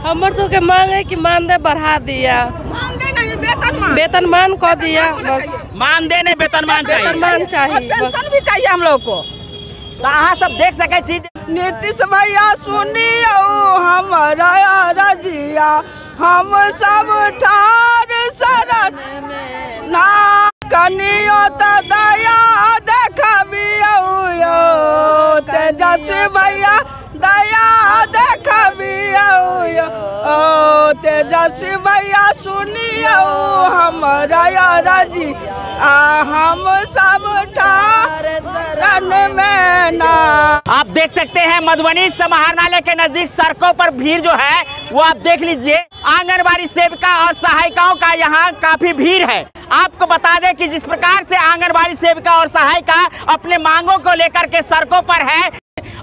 हमर सबके मांग है कि मानदेय बढ़ा दिया, वेतनमान कऽ दिया, बस। मानदेय नहीं, वेतनमान चाहिए। वेतनमान चाहिए, पेंशन भी चाहिए हम लोग को। तो अहाँ सब देख सकै छी। नीतीश भैया सुनियो हमारा रजिया, हम सब ठार शरण में ना, कनियो त दया देखबियो तेजस्वी भैया, दया देखबियो तेजस्वी भैया सुनियो हमारा रजी, आ हम सब ठार शरण में ना। आप देख सकते हैं मधुबनी समाहरणालय के नजदीक सड़कों पर भीड़ जो है वो आप देख लीजिए। आंगनबाड़ी सेविका और सहायिकाओं का यहाँ काफी भीड़ है। आपको बता दें कि जिस प्रकार से आंगनबाड़ी सेविका और सहायिका अपने मांगों को लेकर के सड़कों पर है,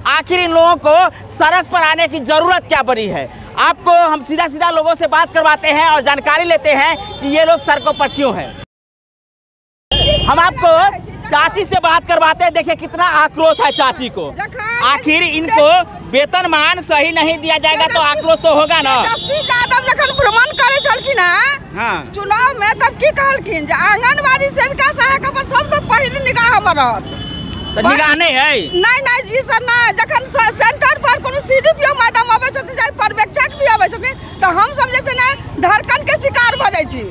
आखिर इन लोगों को सड़क पर आने की जरूरत क्या पड़ी है। आपको हम सीधा सीधा लोगों से बात करवाते हैं और जानकारी लेते हैं कि ये लोग सड़कों पर क्यों हैं। हम आपको चाची से बात करवाते हैं। देखिए कितना आक्रोश है चाची को। आखिर इनको वेतनमान सही नहीं दिया जाएगा तो आक्रोश तो होगा ना। यादव जखन भ्रमण करे छलखिन हैं चुनाव में, तब की कहलखिन जे आंगनबाड़ी सेविका सहायिका पर सबसे पहिल निगाह हमर रहत। तो निगाह नहीं है? नहीं नहीं जी सर, नहीं। जखन सेंटर पर कोनो सीडीपीओ मैडम अबै छथिन, चाहे पर्यवेक्षक भी अबै छथिन, तऽ हम सब जे छै ने धड़कन के शिकार भऽ जाइ छी।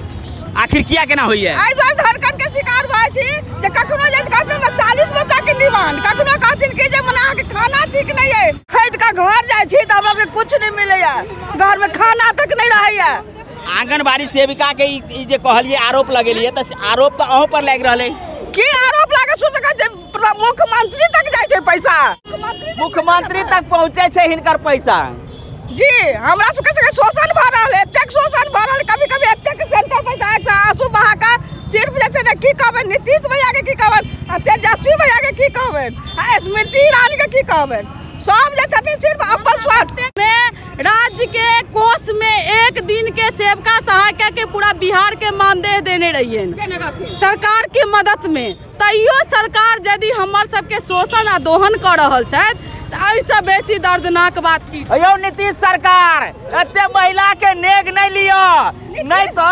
आखिर किया केना होइए? एहि दुआरे धड़कन के शिकार भऽ जाइ छी जे कखनो जे कहथिन हमरा 40 बच्चा के डिमांड, कखनो कहथिन कि जे मने अहाँके खाना ठीक नहीं है। खटि कऽ घर जाइ छी तऽ हमरा सबके कुछ नहीं मिलैया, घर में खाना तक नहीं रहैया। आंगनबाड़ी सेविका के ई जे कहलिए आरोप लगेलिए, तऽ आरोप तऽ अहूँ पर लागि रहलै। की आरोप लागे? सुन जे मुख्यमंत्री तक जाइ छै पैसा, मुख्यमंत्री तक पहुँचे छै हिनकर पैसा। जी हमरा सबके सबके शोषण भऽ रहल है, एतेक शोषण भऽ रहल, कभी कभी एतेक सेंटर पैसा एक आंसू बहा कऽ सिर्फ जे छै ने की कहबै नीतीश भैया के की कहबै, आ तेजस्वी भैया के की कहबै, आ स्मृति ईरानी के की कहबै, सब जे छथिन सिर्फ अपन स्वार्थ में। राज्य के कोष में एक दिन के सेविका सहायिका के पूरा बिहार के मानदेय देने रहिए सरकार के मदद में, तैयो सरकार यदि हमर सबके शोषण आ दोहन कऽ रहल छथि तऽ एहिसँ बेसी दर्दनाक बात की। यौ नीतीश सरकार, एते महिला के नेग नहीं लिअ, नहीं तो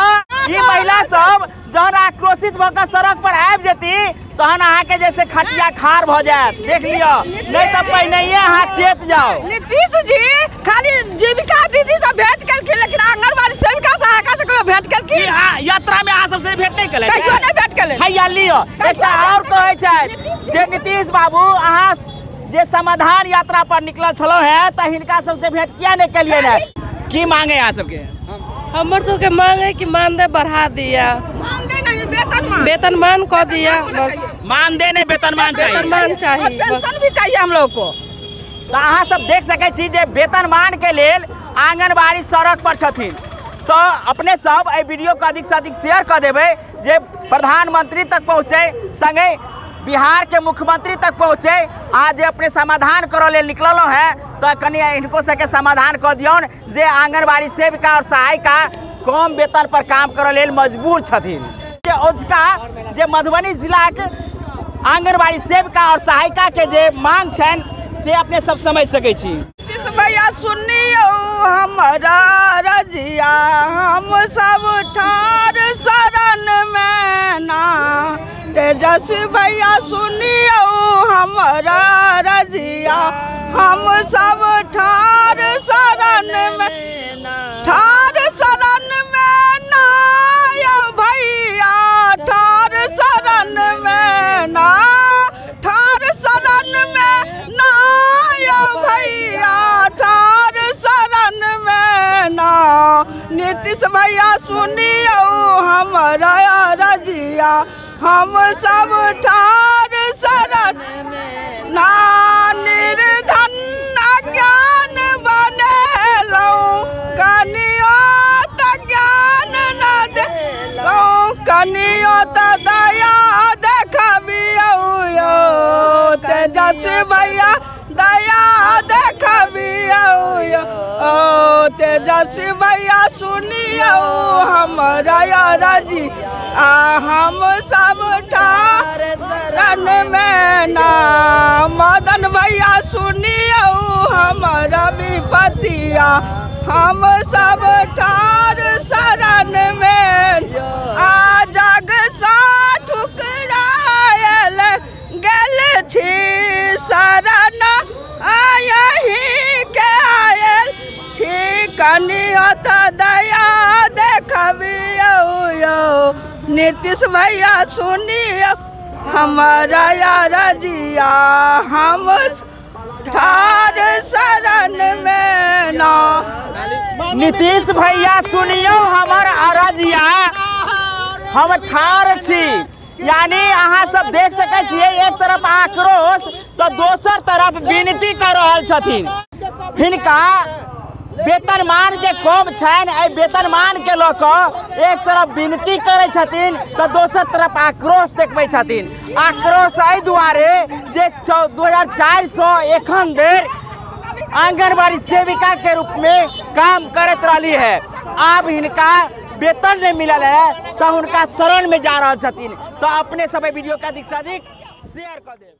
ई महिला सब जहन आक्रोशित भऽ कऽ सड़क पर आबि जेती तहन अहाँके जैसे खटिया खार भऽ जायत, देख लिअ। नहीं तऽ पहिनहिए अहाँ चेत जाओ। नीतीश जी खाली जीविका दीदी से भेंट केलखिन, लेकिन आंगनबाड़ी सेविका सहायिका से कहियो भेंट केलखिन? यात्रा में अहाँ सबसे भेंट नहीं केलथि? कहियो नहीं भेंट केलथि। हैया लिअ, एकटा और कहै छथि जे नीतीश बाबू अहाँ जे समाधान यात्रा पर निकलल छलहुँ हैं तऽ हिनका सबसे भेंट किया नहीं केलियै ने? की मांग है अहाँ सबके? हमर सबके मांग है कि मानदेय बढ़ा दिया, वेतनमान कऽ दिया, बस। मानदेय नहीं, वेतनमान चाहिए। वेतनमान चाहिए, पेंशन भी चाहिए हम लोग को। तो अहाँ सब देख सकै छी जे वेतनमान के लेल आंगनबाड़ी सड़क पर छथिन। तो अपने सब एहि वीडियो के अधिक से अधिक शेयर कऽ देबै जे प्रधानमंत्री तक पहुँचे, संगे बिहार के मुख्यमंत्री तक पहुँचे। आज जे अपने समाधान करऽ लेल निकललहुँ हैं तो कनि हिनको सबके समाधान कऽ दियौन जे आंगनबाड़ी सेविका और सहायिका कम वेतन पर काम करऽ लेल मजबूर छथिन। जे ओझका जे मधुबनी जिलाके आंगनबाड़ी सेविका और सहायिका के जे मांग छनि से अपने सब समझ सकै छी। भैया सुनियो हमारा रजिया, हम सब ठार शरण में ना, तेजस्वी भैया सुनियो हमारा रजिया, हम सब ठार शरण में, ठार शरण में ना यौ भैया, ठार शरण में ना, ठार शरण में ना यौ भैया, ठार शरण में ना। नीतीश भैया सुनियो हमारा रजिया, हम सब ठार शरण में ना, निर्धन अज्ञान बनेलहुँ, कनियो तऽ ज्ञान न देलहुँ, कनियो तऽ दया देखबियौ यौ तेजस्वी भैया, दया देखबियौ यौ तेजस्वी भैया सुनियौ हमारा रजी, आ हम सब ठार शरण में ना। मदन भैया सुनियौ हमारा विपतिया, हम सब ठार शरण में आ जग सा ठुकरायल गेल छी शरण यही के आयल छी कनियो तऽ दया देखबियौ यौ नीतीश भैया सुनियौ हमारा रजिया हम ठार शरण में ना। नीतीश भैया सुनियो हमर अरजिया हम ठार छी। यानी अहाँ सब देख सकै छियै एक तरफ आक्रोश तो दोसर तरफ विनती कर रहल छथिन। हिनका वेतनमान जे कम छनि एहि वेतनमान के लऽ कऽ एक तरफ विनती करै छथिन तऽ दोसर तरफ आक्रोश देखबै छथिन। आक्रोश एहि दुआरे जे 2004 सँ एखन धरि आंगनबाड़ी सेविका के रूप में काम करैत रहली है। आब हिनका वेतन नहीं मिलल है तो उनका शरण में जा रहल छथिन। तो अपने सब वीडियो के अधिक से अधिक शेयर कर देब।